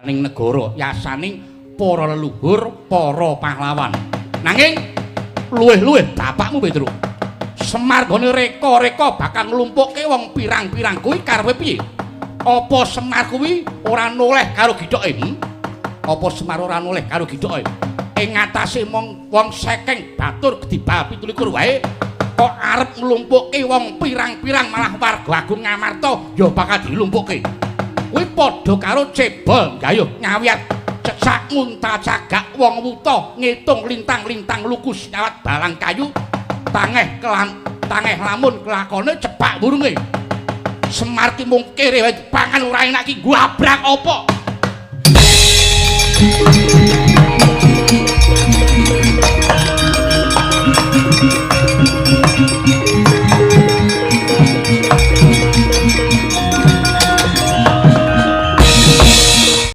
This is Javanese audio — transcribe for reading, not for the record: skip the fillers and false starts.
Ning negara yasaning para leluhur, para pahlawan. Nanging luwih-luwih bapakmu Petruk. Semar gone reka-reka bakal nglumpukke wong pirang-pirang kuwi karepe piye? Apa Semar kuwi ora noleh karo githoke? Hmm? Apa Semar ora noleh karo githoke? Ing ngatasé mong wong sekeng batur gedibal 27 wae kok arep nglumpukke wong pirang-pirang, malah warga agung Ngamarta ya bakal dilumpukke. Kuwi padha karo cebol gayuh ngawiyat cecak nguntal cagak wong wuta ngitung lintang-lintang luku sinyawat balang kayu tangeh kelam tangeh lamun kelakone cepak burunge. Semar ki mung kere wae pangan ora enak ki guabrak apa?